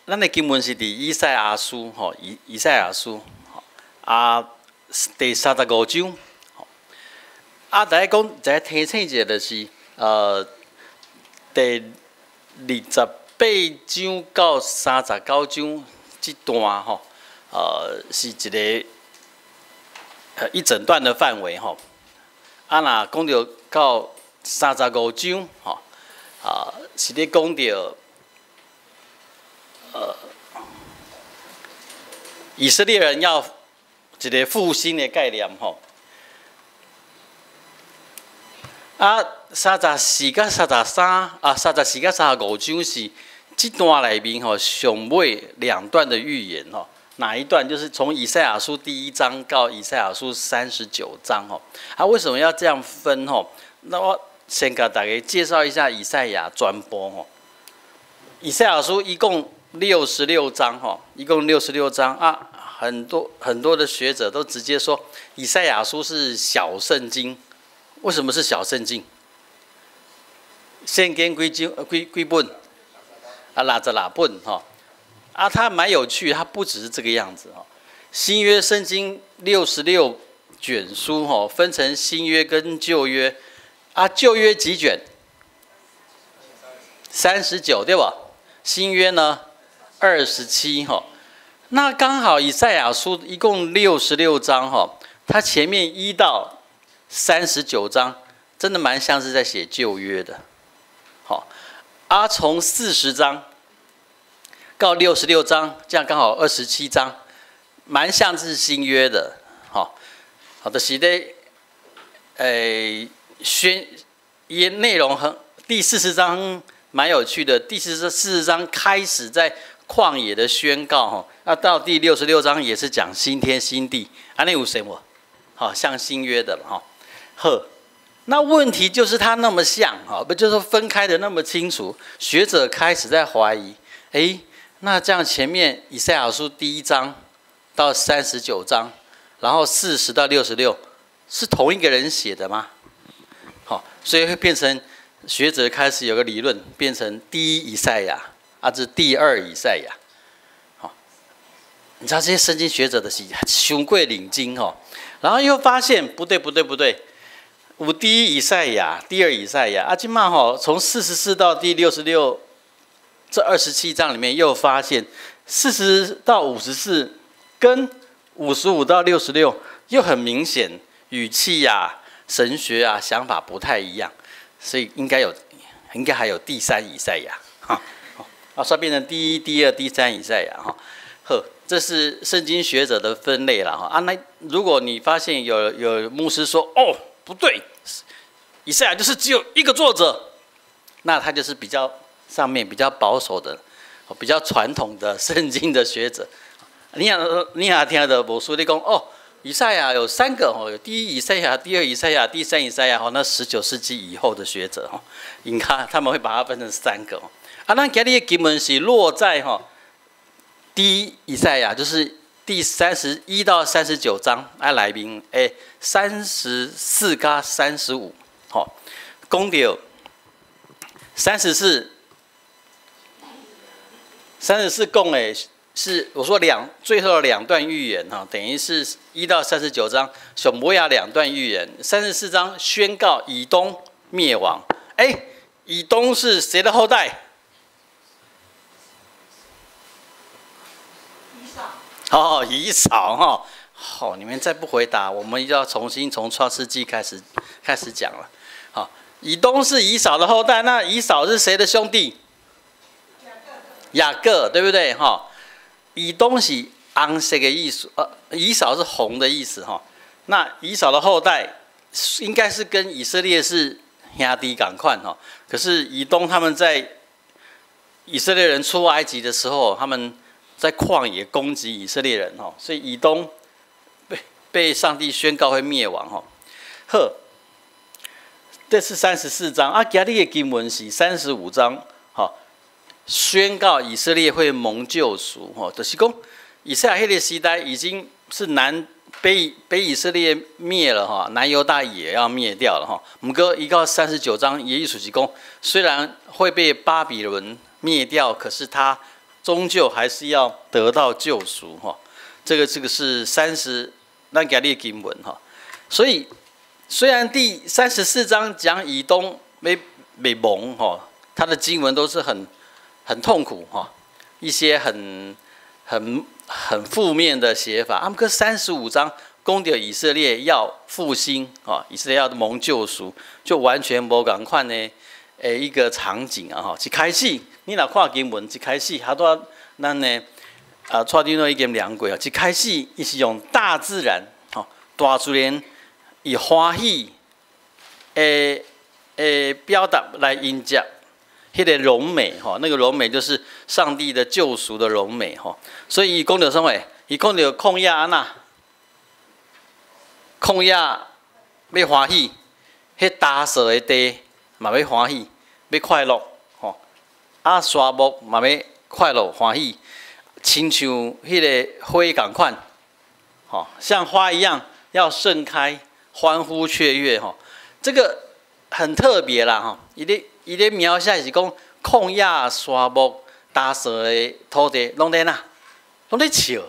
咱的經文是佇以賽亞書吼，以賽亞書啊，第35章。啊，大家講，再提醒一下，就是第28章到39章這段吼，是一个一整段的範圍吼。啊，若講著到三十五章吼，啊，是咧講著以色列人要一个復興的概念吼。啊，34佮33啊，34佮35章是這段內面吼上尾兩段的預言吼。哪一段？就是從以賽亞書第一章到以賽亞書39章吼。啊，為什麼要這樣分吼？那我先共大家介紹一下以賽亞全部吼。以賽亞書一共六十六章吼，一共六十六章啊。很多很多的學者都直接說，以賽亞書是小聖經。為什麼是小聖經？聖經幾章？幾幾本？啊，66本吼。啊，它蠻有趣，它不只是這個樣子哈。新約聖經六十六卷書吼，分成新約跟舊約。啊，舊約幾卷？39對吧？新約呢？27哈。那剛好以賽亞書一共六十六章哈，它前面1到39章，真的蠻像是在寫舊約的。好，啊，從40章到66章，這樣剛好27章，蠻像是新約的。好，好的，是的，宣也內容很第四十章蠻有趣的。第四十章開始在曠野的宣告，哈，那到第六十六章也是講新天新地，啊，那有什麼？好像新約的了，哈。呵，那問題就是它那麼像，哈，不就是說分開的那麼清楚？學者開始在懷疑，哎，那這樣前面以賽亞書第一章到39章，然後40到66，是同一個人寫的嗎？好，所以會變成學者開始有個理論，變成第一以賽亞，啊，這是第二以賽亞。好，你知道這些聖經學者的是雄貴領經哦，然後又發現不對不對不對，有第一以賽亞，第二以賽亞，啊，這馬吼從44到第66這27章裡面又發現40到54跟55到66又很明顯語氣呀、神學啊想法不太一樣，所以應該還有第三以賽亞哈，啊，所以變成第一、第二、第三以賽亞哈。呵，這是聖經學者的分類了哈。啊，那如果你發現有牧師說哦不對，以賽亞就是只有一個作者，那他就是比較上面比較保守的、比較傳統的聖經的學者。你也聽著牧師咧講哦，以賽亞有三個哦，有第一以賽亞、第二以賽亞、第三以賽亞。哦，那19世紀以後的學者哦，你看他們會把它分成三個哦。啊，咱今日的經文是落在哈第一以賽亞，就是第31到39章啊內面的34佮35，吼，講著三十四，三十四講的是我說最後的兩段預言哈，等於是1到39章，上尾仔兩段預言，三十四章宣告以東滅亡。哎，以東是誰的後代？以掃。哦，以掃哈，好，你們再不回答，我們要重新從創世紀開始講了。好，以東是以掃的後代，那以掃是誰的兄弟？雅各，對不對？哈，以東是紅色的意思，以掃是紅的意思，哈。那以掃的後代應該是跟以色列是兄弟仝款，哈。可是以東他們在以色列人出埃及的時候，他們在曠野攻擊以色列人，哈，所以以東被上帝宣告會滅亡，哈。呵，這是三十四章啊，今日的經文是35章，哈，宣告以色列會蒙救贖，哈，就是講以賽亞彼个時代已經是南北北以色列滅了，哈，南猶大也要滅掉了，哈。毋過伊到39章，伊意思是講，雖然會被巴比倫滅掉，可是他終究還是要得到救贖哈。這個是三十咱今日的經文哈。所以雖然第三十四章講以東欲滅亡哈，他的經文都是很痛苦哈，一些很負面的寫法。啊，毋過三十五章講著以色列要復興啊，以色列要蒙救贖，就完全無仝款的一個場景啊！哈，一開始你若看經文，一開始好多咱呢啊，蔡長老已經量過啊。一開始伊是用大自然，吼，大自然以歡喜的表達來迎接彼个榮美，吼，那個榮美就是上帝的救贖的榮美，吼。所以伊講著啥物？伊講著曠野按怎？曠野欲歡喜，彼乾燥的地嘛欲歡喜，欲快樂，吼！啊，沙漠嘛欲快樂歡喜，親像彼个花仝款，吼，像花一樣要盛開，歡呼雀躍，吼，這個很特別啦，吼！伊咧描寫是講曠野、沙漠、乾燥的土地，攏咧哪？攏咧笑，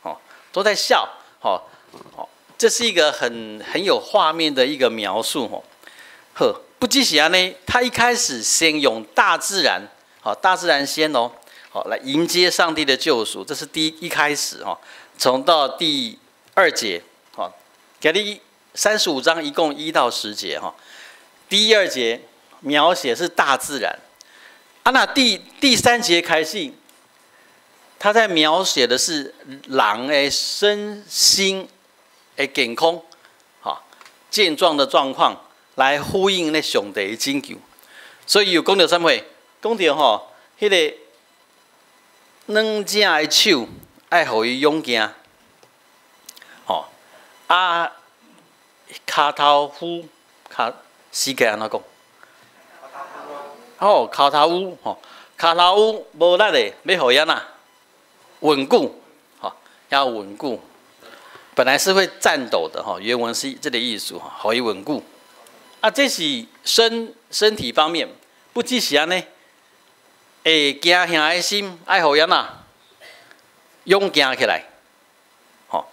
吼，都在笑，吼，這是一個很有畫面的一個描述，吼。好，不只是按呢，他一開始先用大自然，好，大自然先哦，好，來迎接上帝的救贖，這是第一開始哈。從到第二節，好，今日三十五章一共1到10節哈。第二節描寫是大自然，啊，那第三節開始，他在描寫的是人的身心的健康，好，健壯的狀況，來呼應那上帝的拯救。所以有講著啥物？講著吼，彼个軟者的手愛予伊勇健，吼啊，跤頭趺，跤死個按怎講？哦，跤頭趺吼，跤頭趺無力的，欲予伊按怎？穩固，吼，要穩固。本來是會顫抖的吼，原文是這個意思吼，予伊穩固。啊，這是身體方面，不只是按呢，會驚嚇的心愛予伊按怎？勇健起來，吼，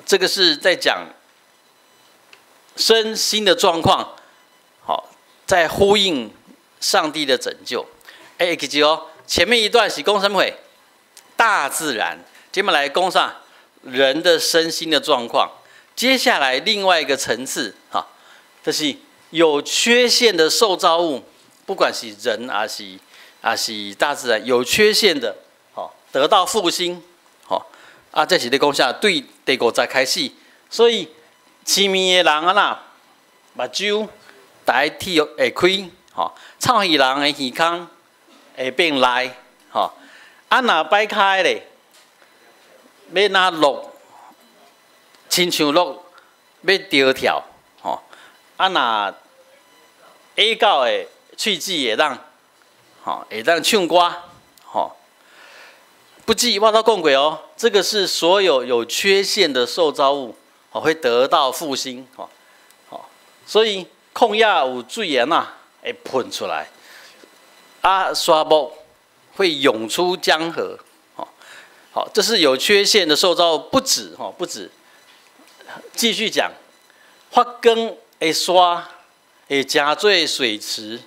這個是在講身心的狀況，好，在呼應上帝的拯救。哎，記住哦，前面一段是講啥物？大自然，接下來講啥？人的身心的狀況。接下來另外一個層次，哈，就是有缺陷的受造物，不管是人還是大自然，有缺陷的，好，得到復興，好，啊，這是咧講啥？對第五節開始，所以癡盲的人按怎，目睭逐剃會開，吼，臭耳人的耳孔會變利，吼，啊，若跛跤的咧，欲若鹿，親像鹿欲著跳，吼，啊，若啞狗的喙齒會當，吼，會當唱歌，吼。不止我都講過哦，這個是所有有缺陷的受造物，哦，會得到復興，吼，吼，所以曠野有水源啊，會噴出來，啊，沙漠會湧出江河，吼，好，這是有缺陷的受造物，不止，吼，不止，繼續講，發光的沙會成做水池，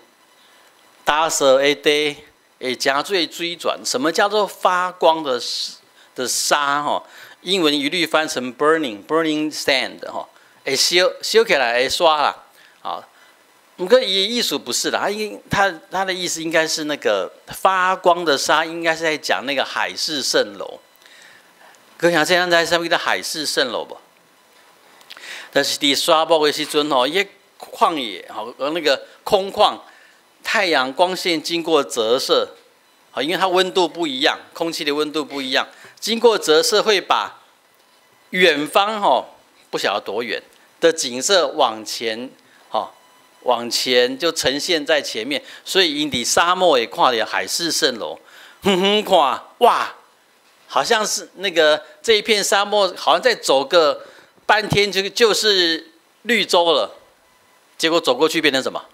乾燥的地會成做水泉。什麼叫做發光的沙？吼，英文一律翻成 burning sand，吼，會燒燒起來的沙啦，啊，毋過伊意思不是的，他應他他的意思應該是那個發光的沙，應該是在講那個海市蜃樓。各位兄弟知啥物叫海市蜃樓無？但是佇沙漠的時陣吼，伊曠野吼，那個空曠，太陽光線經過折射，好，因為它溫度不一樣，空氣的溫度不一樣，經過折射會把遠方吼不曉得多遠的景色往前，吼往前就呈現在前面，所以𪜶佇沙漠會看著海市蜃樓，遠遠看哇，好像是那個這一片沙漠，好像再走個半天就是綠洲了，結果走過去變成什麼？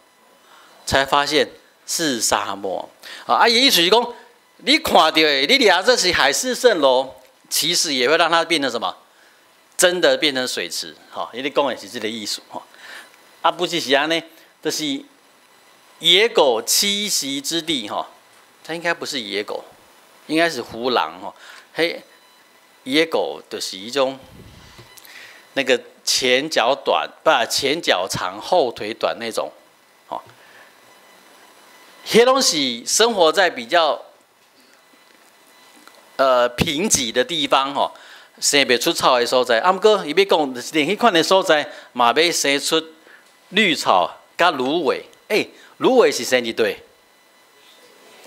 才發現是沙漠。啊，伊意思是講，你看著的，你掠這是海市蜃樓，其實也會讓它變成什麼？真的變成水池，吼，伊咧講的是這個意思，吼。啊，不只是按呢，就是野狗棲息之地，吼，它應該不是野狗，應該是胡狼，吼。嘿，野狗就是一種那個前腳短，不，前腳長後腿短那種，吼。彼攏是生活在比較貧瘠的地方，吼。生袂出草的所在，啊，毋過伊欲講，連彼款的所在嘛欲生出綠草佮蘆葦。欸，蘆葦是生佇佗？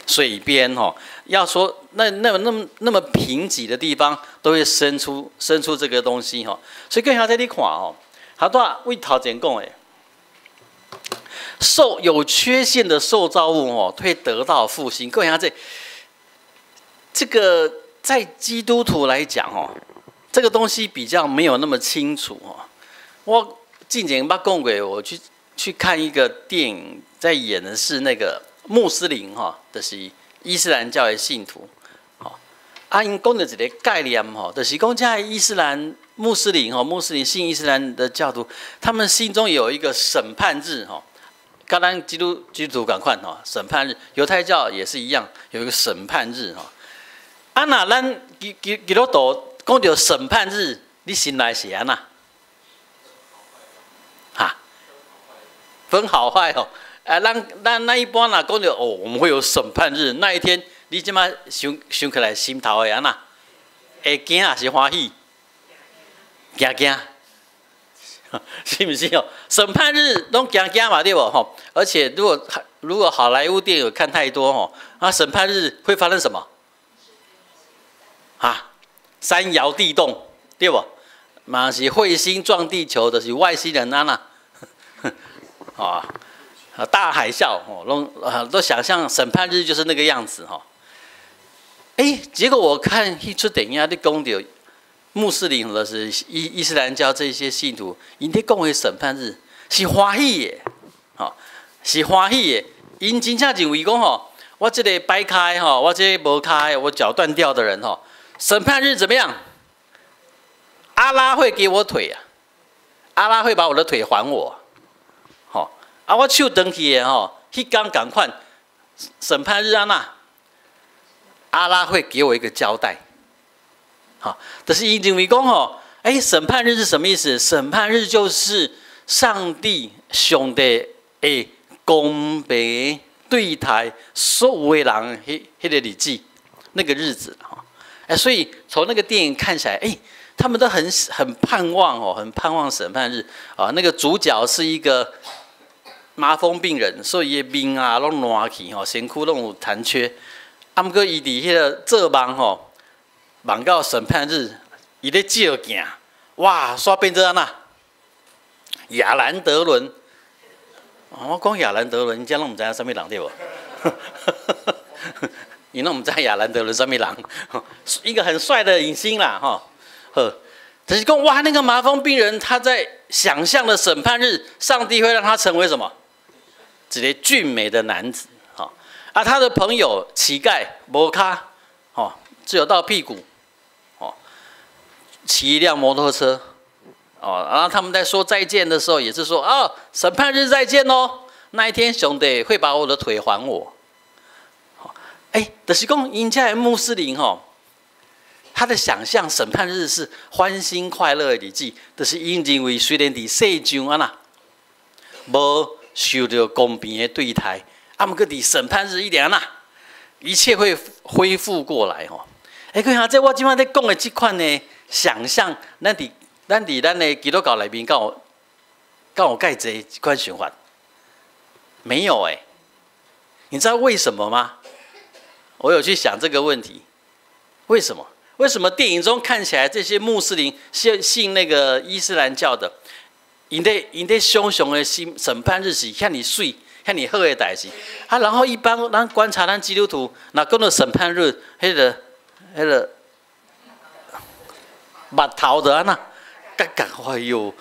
水邊吼。要說那麼貧瘠的地方，都會生出這個東西吼。所以各位兄弟你看吼，頭拄仔對頭前講的，受有缺陷的受造物吼，會得到復興。各位兄弟，這個在基督徒來講吼，這個東西比較沒有那麼清楚哦。我進前捌講過，我去看一個電影，在演的是那個穆斯林哈，就是伊斯蘭教的信徒。啊，𪜶講著一个概念吼，就是講這伊斯蘭穆斯林吼，穆斯林信伊斯蘭的教徒，他們心中有一個審判日吼，佮咱基督徒仝款吼，審判日，猶太教也是一樣，有一個審判日吼。啊，若咱基督徒講著審判日，你心內是按怎？哈？分好壞哦。哎，咱一般若講著哦，我們會有審判日那一天，你這馬想想起來心頭會按怎？會驚抑是歡喜？驚驚，是毋是哦？審判日攏驚驚嘛，對無吼？而且如果好萊塢電影看太多吼，啊，審判日會發生什麼？啊，山搖地動，對無？嘛是彗星撞地球，就是外星人按怎？啊，大海嘯哦，攏啊都想象審判日就是那個樣子哈。哎，結果我看彼齣電影，咧講著穆斯林或者是伊斯蘭教這些信徒，𪜶咧講的審判日是歡喜的，吼，是歡喜的。𪜶真正認為講吼，我這個掰跤吼，我這個無跤，我腳斷掉的人吼，審判日怎麼樣？阿拉會給我腿啊，阿拉會把我的腿還我，吼啊，我手斷去的吼，彼工仝款審判日按怎，阿拉會給我一個交代，好，但是𪜶認為講吼，哎，審判日是什麼意思？審判日就是上帝上帝會公平對待所有的人，彼個日子，那個日子哈，哎，所以從那個電影看起來，哎，他們都很盼望哦，很盼望審判日啊。那個主角是一個麻風病人，所以伊面啊攏爛去吼，身軀攏有殘缺。啊，毋過伊佇彼个做夢吼，夢到審判日，伊咧照鏡，哇，煞變做按怎？亞蘭德倫，我講亞蘭德倫，你遮攏毋知影啥物人對無？𪜶攏毋知亞蘭德倫啥物人，一個很帥的影星啦，吼。好，就是講哇，那個麻風病人他在想象的審判日，上帝會讓他成為什麼？一个俊美的男子，吼。啊，他的朋友乞丐無跤，吼，只有到屁股，哦，騎一輛摩托車，哦，然後他們在說再見的時候，也是說哦，審判日再見哦，那一天上帝會把我的腿還我。哎，就是講𪜶遮的穆斯林吼，他的想象審判日是歡欣快樂的日子，就是𪜶認為雖然佇世上按怎，無受著公平的對待，啊，毋過佇審判日一定按怎，一切會恢復過來吼。哎，看下這我這擺咧講的這款的想象，咱佇咱的基督教內面，敢有蓋濟這款想法？沒有哎，你知道為什麼嗎？我有去想這個問題，為什麼？為什麼電影中看起來這些穆斯林信那個伊斯蘭教的，𪜶咧想像的審判日是遐爾媠、遐爾好的代誌啊？然後一般咱觀察咱基督徒，若講到審判日，彼個目頭就按怎，結結，哎喲，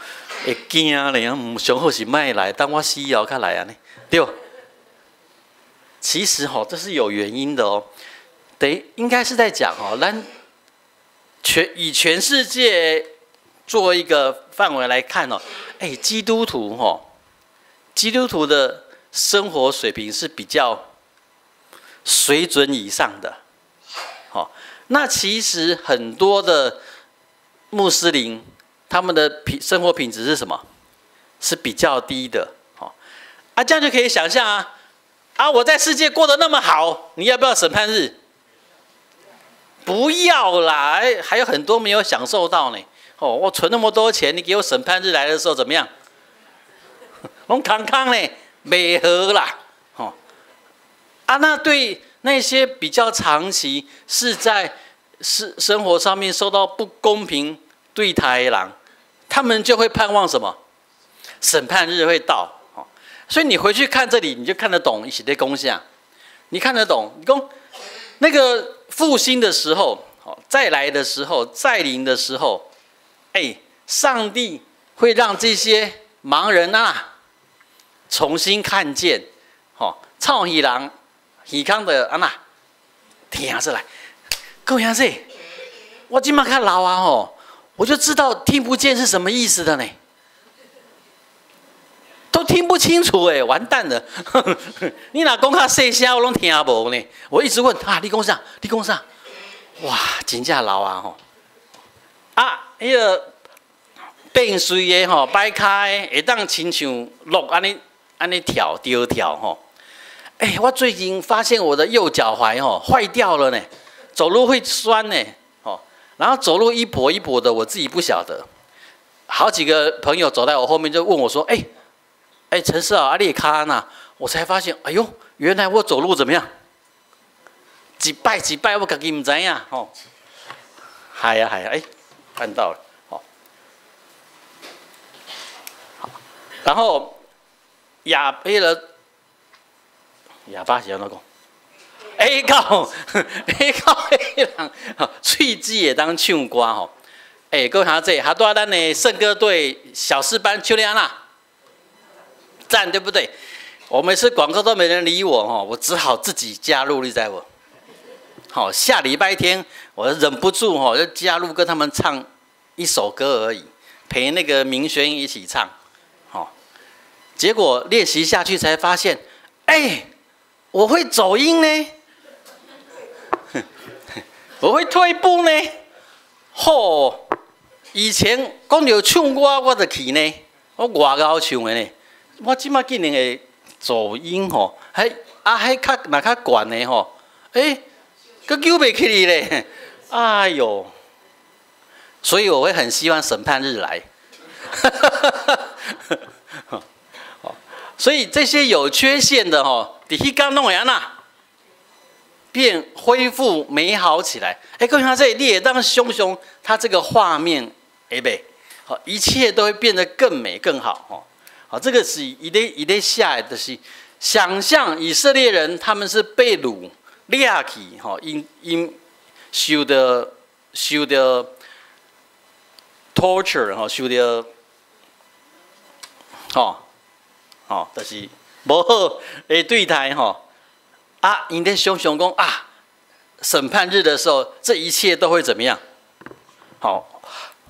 會驚咧，毋上好是莫來，等我死後較來按呢，對。其實吼，這是有原因的哦。等於應該是在講哦，咱以全世界做一個範圍來看哦，哎，基督徒吼，基督徒的生活水平是比較水準以上的，好，那其實很多的穆斯林，他們的生活品質是什麼？是比較低的，好，啊，這樣就可以想象啊，啊，我在世界過得那麼好，你要不要審判日？不要啦，還有很多沒有享受到呢。哦，我存那麼多錢，你給我審判日來的時候怎麼樣？攏空空呢，袂好啦，吼。啊，那對那些比較長期是在生活上面受到不公平對待的人，他們就會盼望什麼？審判日會到，哦。所以你回去看這裡，你就看得懂伊是咧講啥。你看得懂？你講那個復興的時候，哦，再來的時候，再臨的時候，哎，上帝會讓這些盲人啊重新看見，吼，臭耳人耳空的按怎聽出來。各位兄弟，我這馬較老啊吼，我就知道聽不見是什麼意思的呢，都聽不清楚哎，完蛋了！你若講較細聲，我攏聽無呢。我一直問啊，你講啥？你講啥？哇，真正老啊吼！啊，彼個變綏的吼，擺跤的會當親像鹿按呢按呢跳著跳吼。哎，我最近發現我的右腳踝吼壞掉了呢，走路會酸呢，哦，然後走路一跛一跛的，我自己不曉得。好幾個朋友走在我後面就問我說：“哎，哎，陳世豪，啊，你跤按怎？”我才發現，哎呦，原來我走路怎麼樣？一擺一擺，我家己毋知影吼。係啊係啊，哎，看到了，好。好，然後亞彼個啞巴是按怎講？會到會到彼人，喙舌會當唱歌吼。哎，各位兄弟，哈拄仔咱的聖歌隊小四班唱得按怎？讚，對不對？我每次廣告都沒人理我吼，我只好自己加入，你知無？好，下禮拜天我忍不住吼，就加入跟他們唱一首歌而已，陪那個明軒一起唱，好，結果練習下去才發現，哎，我會走音呢，我會退步呢，吼，以前講到唱歌我就去呢，我外𠢕唱的呢，我這馬竟然會走音吼，彼啊彼較若較懸的吼，欸，閣救袂起來咧，哎呦！所以我會很希望審判日來。所以這些有缺陷的吼，佇彼工攏會按怎變恢復美好起來。哎，各位兄弟，你會當想像，他這個畫面，會袂？好，一切都會變得更美更好。吼，好，這個是伊咧寫的，就是想象以色列人他們是被擄掠去，吼，𪜶𪜶受著 torture，吼，受著，吼，吼，就是無好的對待，吼。啊，𪜶咧想象講啊，審判日的時候，這一切都會怎麼樣？好，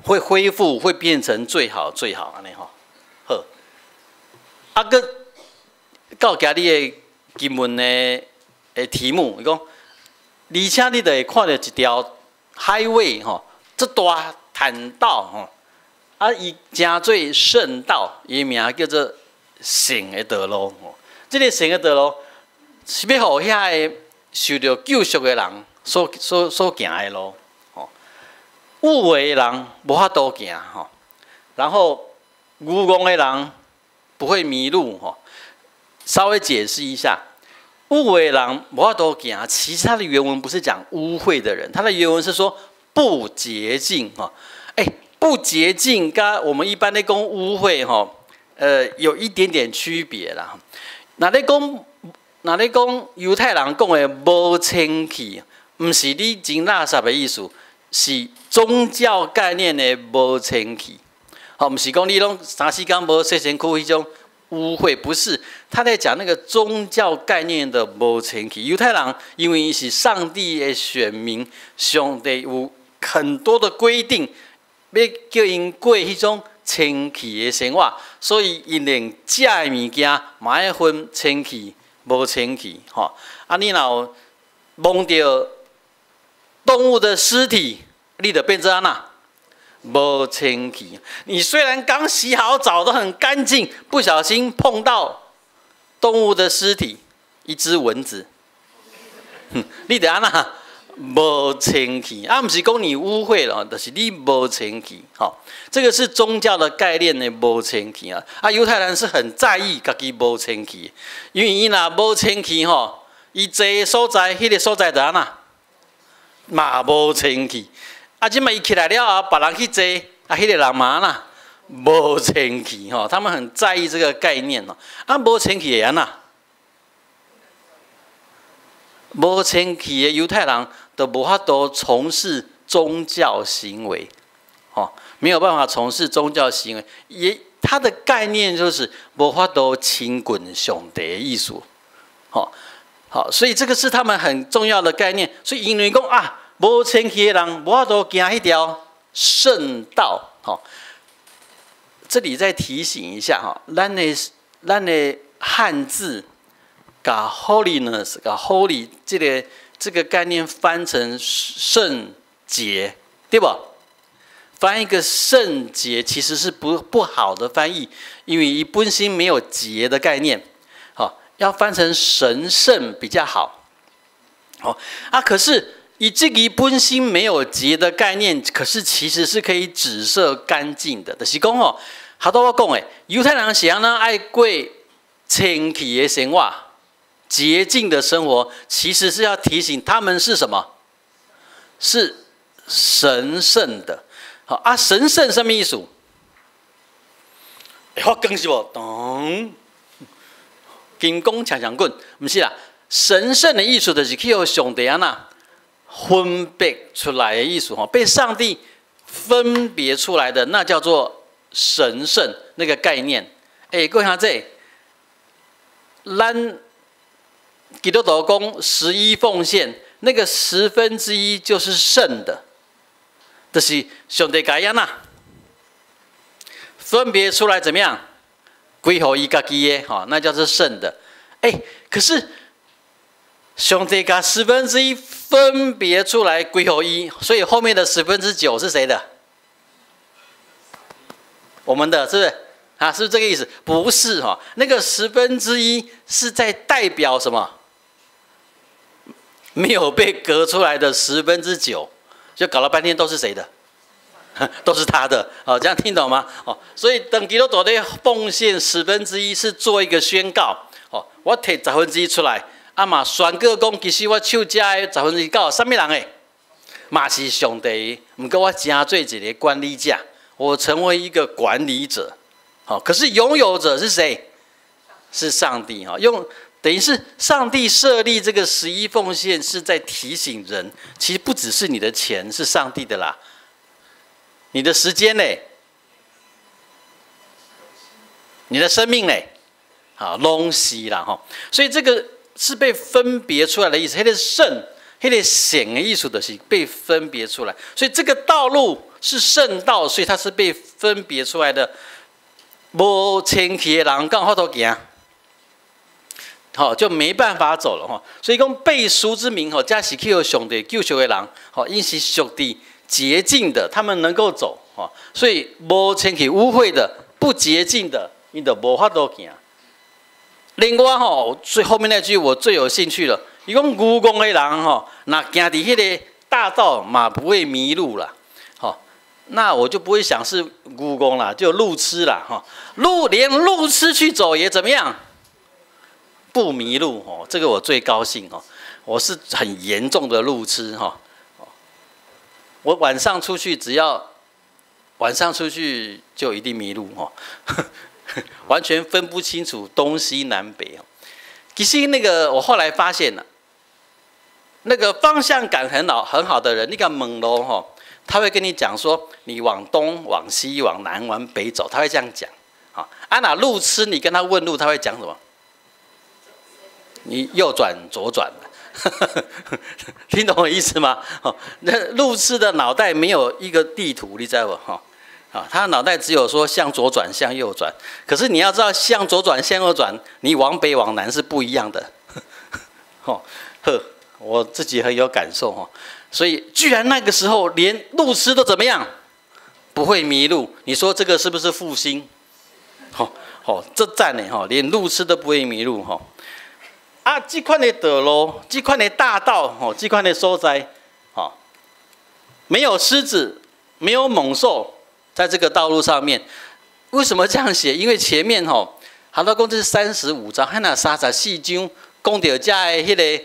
會恢復，會變成最好最好，按呢吼。好，啊，閣到今日的經文的題目，伊講，而且你就會看著一條 highway 吼，這大坦道吼，啊，伊稱做聖道，伊名叫做聖的道路吼。這個聖的道路是欲予遐个受著救贖的人所行的路吼。有穢的人無法度行吼，然後愚戇的人不會迷路吼。稍微解釋一下，有穢的人無法度行，其實它的原文不是講污穢的人，它的原文是說不潔淨哈。哎，不潔淨佮我們一般咧講污穢吼，有一點點區別啦。若咧講猶太人講的無清氣，毋是你真垃圾的意思，是宗教概念的無清氣。吼，毋是講你攏三四工無洗身軀彼種。污穢，不是，他在講那個宗教概念的無清氣。猶太人因為是上帝的選民，上帝有很多的規定，欲叫𪜶過彼種清氣的生活，所以𪜶連食的物件嘛愛分清氣、無清氣，吼。啊，你若有摸著動物的屍體，你就變做按怎？無清氣。你雖然剛洗好澡都很乾淨，不小心碰到動物的屍體，一隻蚊子，你就按怎？無清氣。啊，毋是講你污穢了，就是你無清氣。吼，這個是宗教的概念的無清氣啊。啊，猶太人是很在意家己無清氣，因為伊若無清氣吼，伊坐的所在，彼個所在就按怎？嘛無清氣。啊，這擺伊起來了後，別人去坐，啊，彼個人嘛按怎？無清氣吼，他們很在意這個概念哦。啊，無清氣會按怎？無清氣的猶太人都無法度從事宗教行為，吼，沒有辦法從事宗教行為。也他的概念就是無法度親近上帝的意思，吼，好，所以這個是他們很重要的概念。所以因為講啊，無清氣的人無法度行彼條聖道，吼。這裡再提醒一下哈，咱的漢字，共 holiness，共 holy 這個概念翻成聖潔，對無？翻一個聖潔其實是不好的翻譯，因為伊本身沒有潔的概念，好，要翻成神聖比較好。好啊，可是以這個本身沒有潔的概念，可是其實是可以指涉乾淨的。就是講哦，頭拄我講的，猶太人是按怎愛過清氣的生活、潔淨的生活，其實是要提醒他們是什麼？是神聖的。好啊，神聖什麼意思？會發光是無？咚，金光閃閃滾，毋是啦。神聖的意思就是去予上帝按怎分別出來的意思吼，被上帝分別出來的，那叫做神聖那個概念。欸，各位兄弟，咱基督徒講十一奉獻，那個1/10就是聖的，就是上帝共按怎分別出來怎麼樣？歸予伊家己的，吼，那叫做聖的。欸，可是上帝共1/10分別出來歸予伊，所以後面的9%是誰的？我們的，是不是？啊，是不是這個意思？不是哈，那個1/10是在代表什麼？沒有被隔出來的9%，就搞了半天都是誰的？都是他的。哦，這樣聽懂嗎？哦，所以當基督徒咧奉獻十分之一是做一個宣告。哦，我提十分之一出來，啊嘛宣告講，其實我手遮的9%啥物人的？嘛是上帝。毋過我成做一個管理者，我成為一個管理者。好，可是擁有者是誰？是上帝。哈，用等於是上帝設立這個十一奉獻，是在提醒人，其實不只是你的錢是上帝的啦，你的時間呢？你的生命呢？好，攏是啦哈。所以這個是被分別出來的意思，彼個聖，彼個聖的意思就是被分別出來。所以這個道路是聖道，所以它是被分別出來的。無清氣的人，敢有法度行？好，就沒辦法走了哈。所以講被贖之民吼，這是去予上帝救贖的人，吼，𪜶是屬佇潔淨的，他們能夠走，吼。所以無清氣污穢的、不潔淨的，𪜶就無法度行。另外吼，最後面那句我最有興趣了。伊講愚戇的人吼，若行佇彼个大道嘛，不會迷路了。吼，那我就不會想是愚戇啦，就路痴啦，哈。連路痴去走也怎麼樣？不迷路哦，這個我最高興哦。我是很嚴重的路痴哈。我晚上出去，只要晚上出去就一定迷路哦，完全分不清楚東西南北哦。其實那個我後來發現了，那個方向感很好很好的人，你共問路吼，他會跟你講說，你往東、往西、往南、往北走，他會這樣講。好，啊若路痴，你跟他問路，他會講什麼？你右轉左轉，聽懂我意思嗎？哦，那路痴的腦袋沒有一個地圖，你知無？哈，啊，他腦袋只有說向左轉、向右轉。可是你要知道，向左轉、向右轉，你往北往南是不一樣的。吼，呵，我自己很有感受哈。所以，居然那個時候連路痴都怎麼樣，不會迷路？你說這個是不是復興？吼吼，這讚呢吼，連路痴都不會迷路吼。啊，這款的道路，這款的大道，吼，這款的所在，吼，沒有獅子，沒有猛獸，在這個道路上面。為什麼這樣寫？因為前面吼，好多講這是35章，還那34章，講到遮的彼个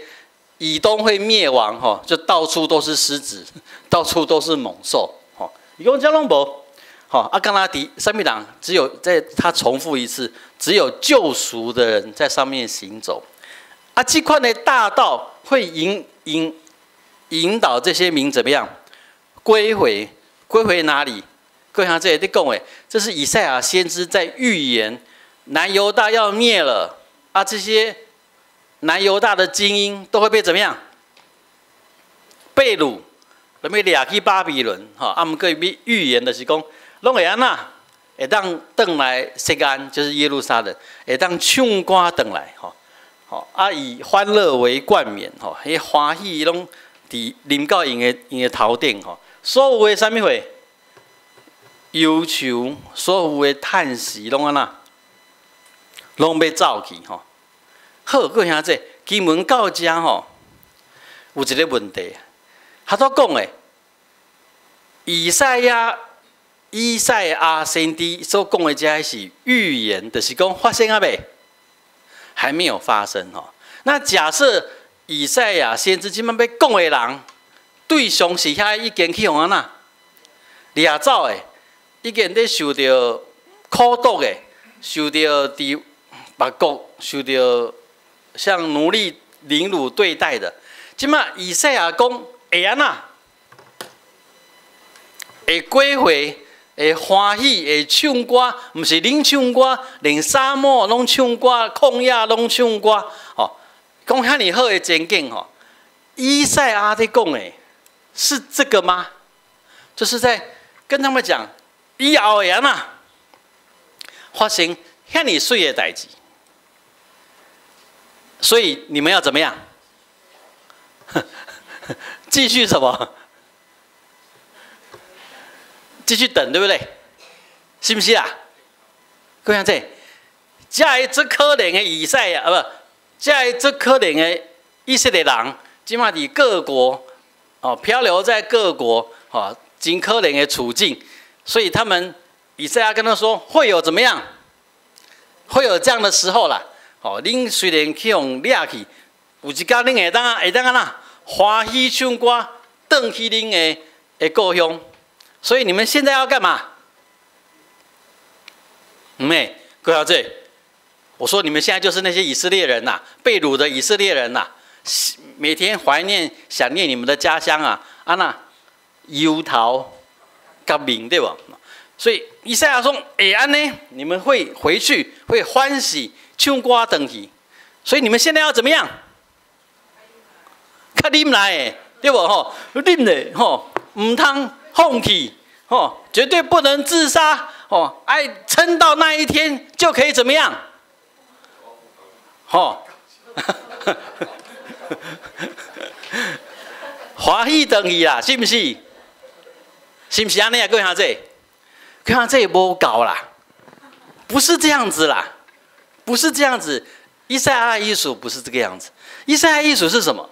以東會滅亡，吼，就到處都是獅子，到處都是猛獸，吼，伊講這攏無，吼，啊，敢若佇啥物人，只有在他重複一次，只有救贖的人在上面行走。啊，這款的大道會引導這些民怎麼樣歸回？歸回哪裡？各位兄弟你講的，這是以賽亞先知在預言南猶大要滅了啊！這些南猶大的精英都會被怎麼樣？被擄，欲掠去巴比倫。吼，啊，毋過伊預言的是講，攏會按怎？會當轉來錫安，就是耶路撒冷，會當唱歌轉來，吼。吼，啊，以歡樂為冠冕，吼，彼歡喜攏佇臨到𪜶的頭頂，吼，所有的啥物貨，憂愁，所有的嘆息，攏按怎，攏欲走去，吼。好，各位兄弟，經文到遮吼，有一個問題，他都講的，以賽亞先知所講的這是預言，就是講發生啊未？還沒有發生吼。那假設以賽亞先知這擺欲講的人，對象是遐已經去予按怎掠走的，已經咧受著苦毒的，受著佇別國受著像奴隸凌辱對待的。這擺以賽亞講會按怎？會歸回，會歡喜，會唱歌，毋是恁唱歌，連沙漠攏唱歌，曠野攏唱歌，吼，講遐爾好的前景吼。以賽亞咧講的，是這個嗎？就是在跟他們講，以後會按怎發生遐爾媠的代誌，所以你們要怎麼樣？繼續什麼？繼續等，對不對？是毋是啊？各位兄弟，這个足可憐的以賽亞啊，不，這个足可憐的以色列人，這擺佇各國哦，漂流在各國，哦，真可憐的處境，所以他們以賽亞跟他說，會有怎麼樣？會有這樣的時候啦。哦，恁雖然去予掠去，有一天恁會當按怎歡喜唱歌，轉去恁的故鄉。所以你們現在要幹嘛？沒，各位小姐，我說你們現在就是那些以色列人吶，被擄的以色列人吶，每天懷念、想念你們的家鄉啊，按怎憂頭結面對無？所以以賽亞說：“會按呢，你們會回去，會歡喜唱歌轉去。所以你們現在要怎麼樣？較忍耐，對無吼？忍咧吼，毋通放棄，吼，絕對不能自殺，吼，愛撐到那一天就可以怎麼樣？吼，歡喜轉去啦，是毋是？是毋是按呢啊？各位兄弟，各位兄弟無夠啦，不是這樣子啦，不是這樣子。以賽亞意思不是這個樣子。以賽亞意思是什麼？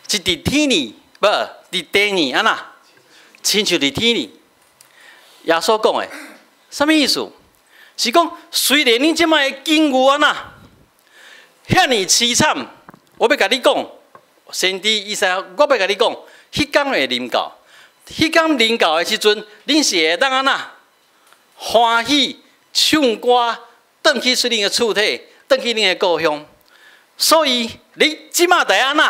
是佇天裡，不，佇地裡，按怎？親像佇天裡。耶穌講的，啥物意思？是講雖然恁這擺的境遇按怎，遐爾淒慘，我欲共你講，先知以賽亞，我欲共你講，彼工會臨到，彼工臨到的時陣，恁是會當按怎？歡喜唱歌，轉去恁的厝體，轉去恁的故鄉。所以你這擺著按怎？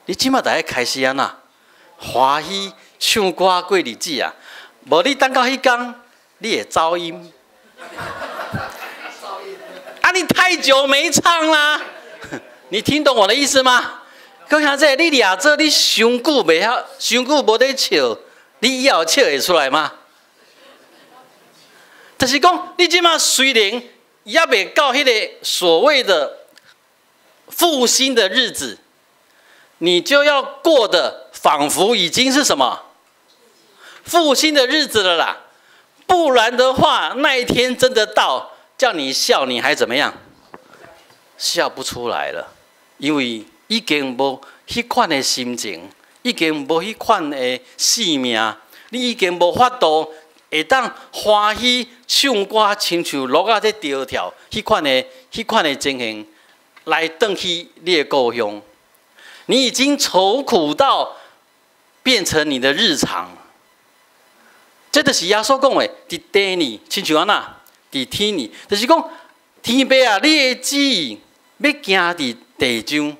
你這擺著愛開始按怎？歡喜唱歌過日子啊！無你等到彼工，你會走音。啊，你太久沒唱啦，你聽懂我的意思嗎？閣兄弟，你掠做你傷久袂曉，傷久無咧笑，你以後笑會出來嗎？就是講，你這馬雖然猶未到彼個所謂的復興的日子，你就要過得仿佛已經是什麼復興的日子了啦。不然的話，那一天真的到，叫你笑，你還怎麼樣？笑不出來了，因為已經無彼款的心情，已經無彼款的性命，你已經無法度會當歡喜唱歌，親像鹿仔咧跳跳，彼款的情形來轉去你的故鄉。你已經愁苦到變成你的日常。這就是耶穌講的，佇地裡親像按怎，佇天裡，就是講天父啊，你的旨意欲行佇地上，